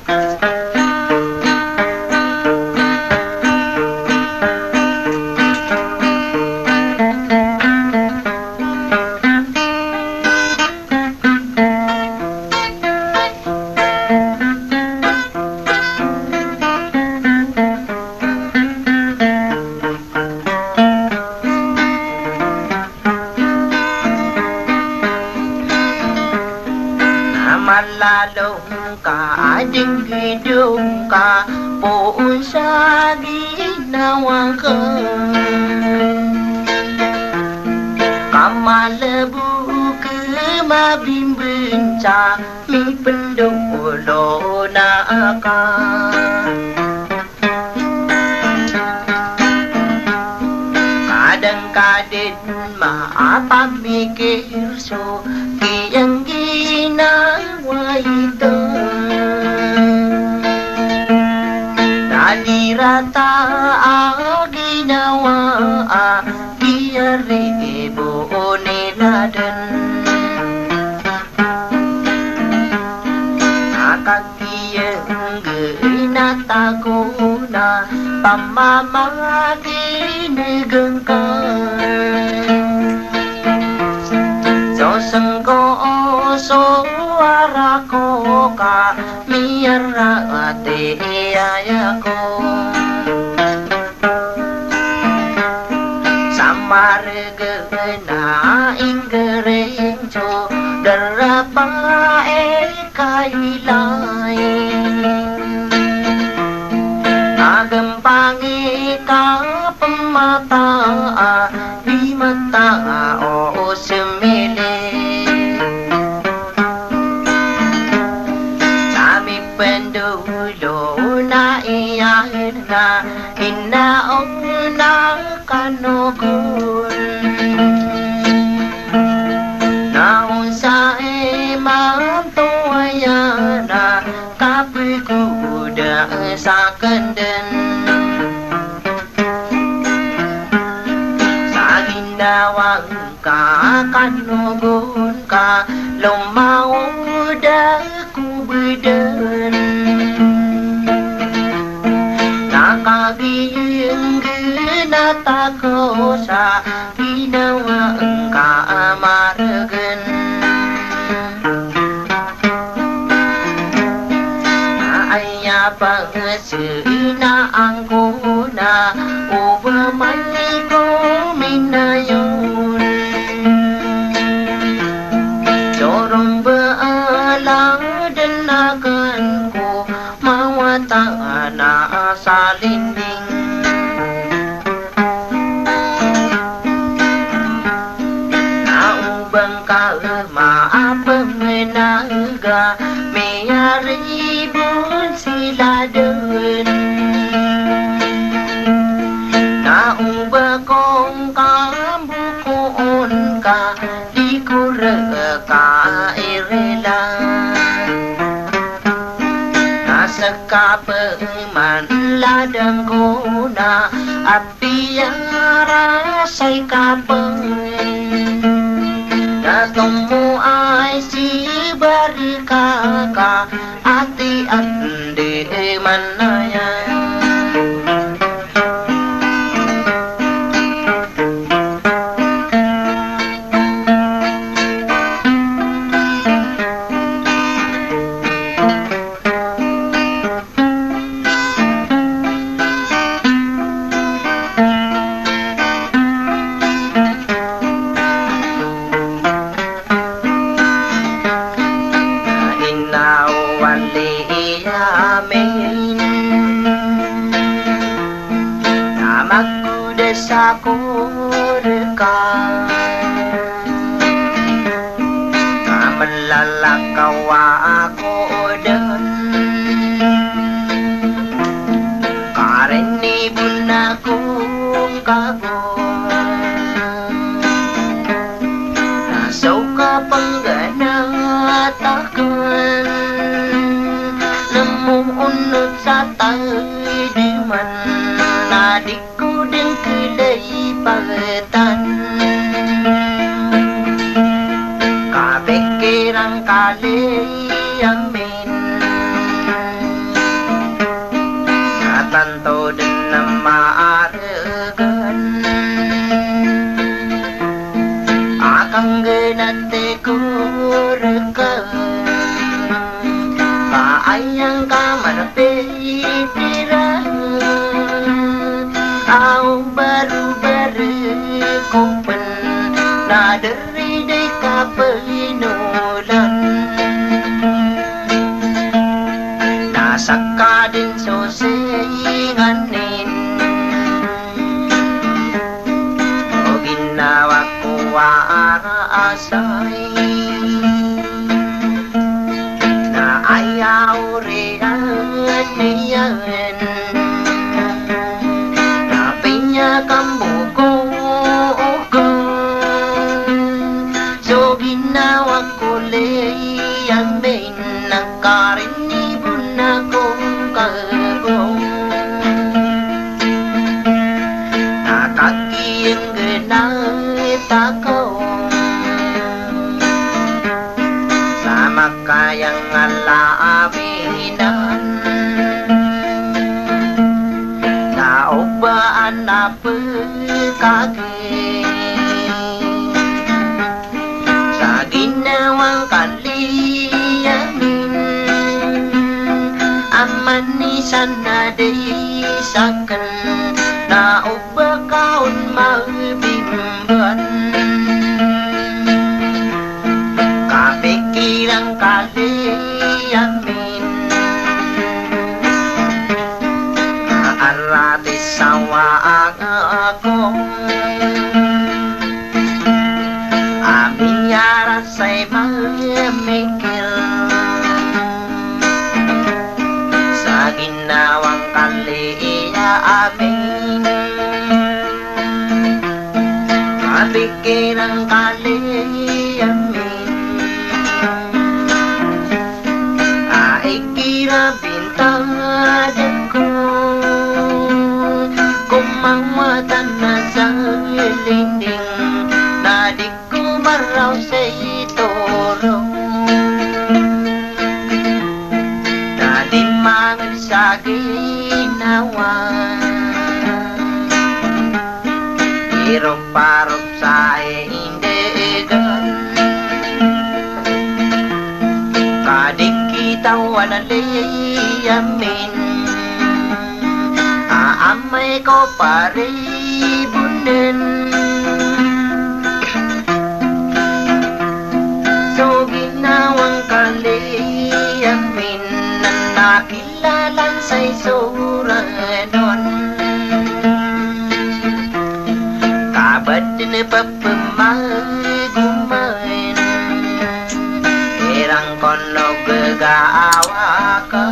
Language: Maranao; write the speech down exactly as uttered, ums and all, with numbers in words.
Na malalong ka a dingdong ka poon sa ginawa ka. Ka malbo ka mabimbin sa mipendolona ka. Kadang ka den mapamikir so giyangginan a ito. Na di rata a ginawa a giyari bo o niladen. Na kagiya nggenat ako na pamamakinegen ka. So sengko o so ara ko ka miyarati aya ko. Sa maregen a inggereng so darapa i kailay. Agempang i kapemata a di mata o semili. Sa mipendolona iyan na inaona kanogon. Na onsa i manto aya na kapegoda sa kenden. Sa ginawa ka kanogon ka lomaod ako beden. Na kagiya nggenat ako sa ginawa ngka a maregen. Na aya pangesinan ko na o ba man ko minayon. Sorong ba ala den aken ko mawata na salinding. Na o ba ngka maapeng na ga miyaribon sila den. Na o ba ko ngka mbokoon ka di ko reka irila. Na seka peman ladang ko na apiya rasay kapeng. Na tomo ay si barika ka ati andi manaya. Inaw wali amin. Na magkoda sa korka. Ka malalakaw ako den. Karinibon ako kago. Na so kapangganat aken. Nemoon sa tadiman na di ko den kelepagetan. Kapikiran kali amin. na maaregan a kanggenat ko reka ka aya ngka man pipira a o barobare ko pen na deri di ka penolan na saka den so singanin o ginawa ko a raasay na aya oriyan iyan na piyakambogo oga so ginawa ko liyamin na karinibon ako kargo na kakiyenggenat ako sa makayang a labinan na obaan a pekagi sa ginawa ngka liyamin a manisan a di saken na o ba ka on mabimban ka pikiran ka liyamin a arati sawa ako a miyarasay mamikir sa ginawa ngka liyamin a pikiran ka liyamin a ikirabintad ako ko mawatan a salinding na di ko maraw sa itoro na di manged sa ginawa iroparop sa indegan ka di kitawan a liyamin a amay ko paribonen so ginawa ngka liyamin na naki lalan sa isoran on ka ba den pepemagoman iran kono gegawa ka